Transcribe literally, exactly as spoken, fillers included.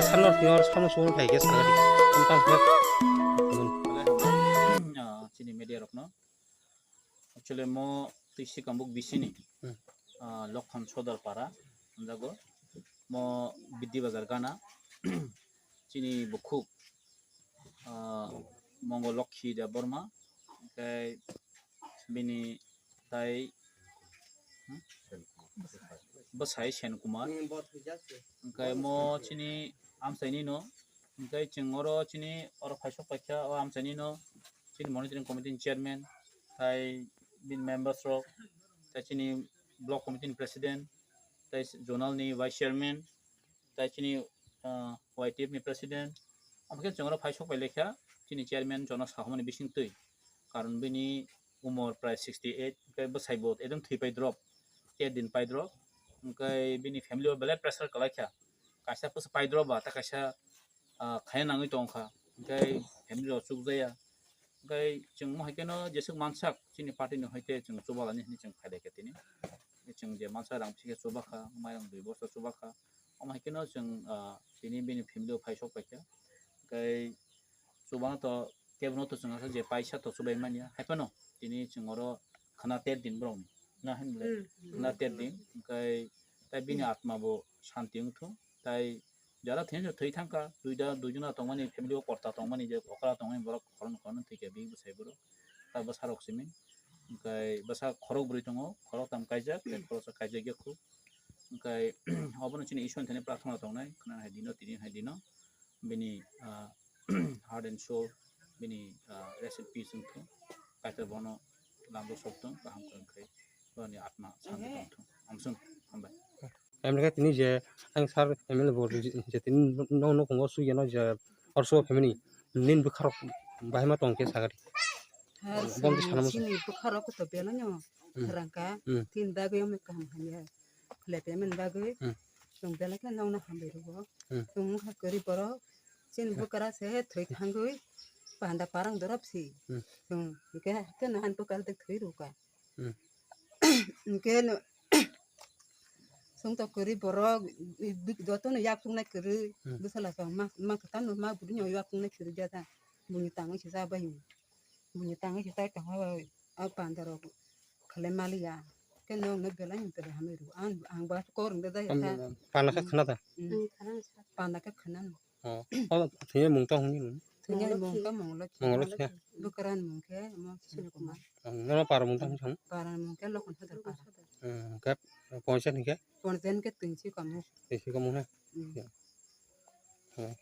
Samno senior, samno senior khai khe sagadi. Tang khe. Ah, chini media rokno. Actually, mo twi sikambuk bisini, Hmm. ah, Lokhon Sodor Para, jago. Mo Bidhi Bazar gana. Chini bukhuk, ah, Mongol Lokhi Debbarma, tei bini tai, hmm? Bwsai Sen Kumar. Hwnkhe mo chini amchaini no, hwnkhe chwng oro chini oro phaisok paikha o amchaini no chini monitoring committee ni chairman, tai bini members rok, tai chini block committee ni president, tai zonal ni vice chairman, tai chini, ah, Y T F ni president. Omo khe chwng oro phaisok pai lekha chini chairman Jono Sahomani bising twi. Karon bini umor prai sixty eight, hwnkhe bwsai bo ekdom thwi pai drop, ter din pai drop. Hwnkhe bini family o belai pressure kwlai kha. Kaisa bwsa pai drop ba, ta kaisa, ah, khaina nangwi tong kha. Hwnkhe family rok chukjaya. Hwnkhe chwng mo hai kheno jeswk mansak chini party ni hoite chwng chubalani hinwi chwng khailai kha tini. Chwng je mansa rang phikhe chuba kha, mairang dui bosta chuba kha. Omo hai kheno chwng, ah, tini bini family o phaisok paikha. Hwnkhe chubano to kebono to chwng asa je paisa to chubai manya. Hai phano tini chwng oro khwna ter din borokni. Na hinle? Hmm. Khwna ter din. Hwnkhe tai bini atma bo shanti wngthung. Tai jara thwino thwi thangkha, duida, duijona tongmani, family o korta tongmani, je okra tongmani borok khoroknwi khoroknwi thwikha, bini bwsai borok. Ta bwsarok simi. Hwnkhe bwsa khorok bwrwi tongo, khorok tam kaijak, tei khoroksa kaijak ya khu. Hwnkhe obono chini Ishwar thani prarthana tongnai, khwnani hai dino, tini hai dino. Bini, ah, heart and soul, bini, ah, rest in peace wngthung. Kaitor bono lambo sokthung, kaham kwrwng khai, boni atma santi tongthung. Amsung, hambai. Emre tini je ang sir M L A bo je tini no no kongo sui no je orso family nin bwkharok bahai ma tong khe sagari. Bom di sana musa. Sini bwkharok to bela no Hmm. rangka Hmm. tin bagwi omo kaham hamya. Khle payment bagwi Hmm. tong bela khe no no hambai rugo. Hmm. Tong kha kari borok chin bwkara se thoi thangwi panda parang dorop si. Hmm. Tong ke ke nahan bwkar de thoi ruka. Hmm. Ke no Songtok kwrwi borok, i, bi-, jotono yak chuknai kwrwi, Hmm. bwsala chwng ma, ma kwtal no ma bwrwi no yak chuknai kwrwi jata. Buini tangwi se cha bai. Buini tangwi se chai tongma bai. A panda rok khalai maliya. Khe nokno belai ni belai hamwi rw. Ang, ang ba kok rwngda da ya Am, kha. Panda khe Hmm. khna da? Hmm. Panda khe khna no. Oh, oh, thwngya mung tong hwnwi. Thwngya mung tong mung lo. Mung lo thwngya. Bwkran mung khe mo Sri Kumar. Oh, nono para mung tong hwnwi. Para mung khe Lokon Sadar para. Hmm, khe ponchayat hwnkhe? Ponchayat hwnkhe twinsi kamu. Twinsi kamu na? Hmm. Ya. Hmm.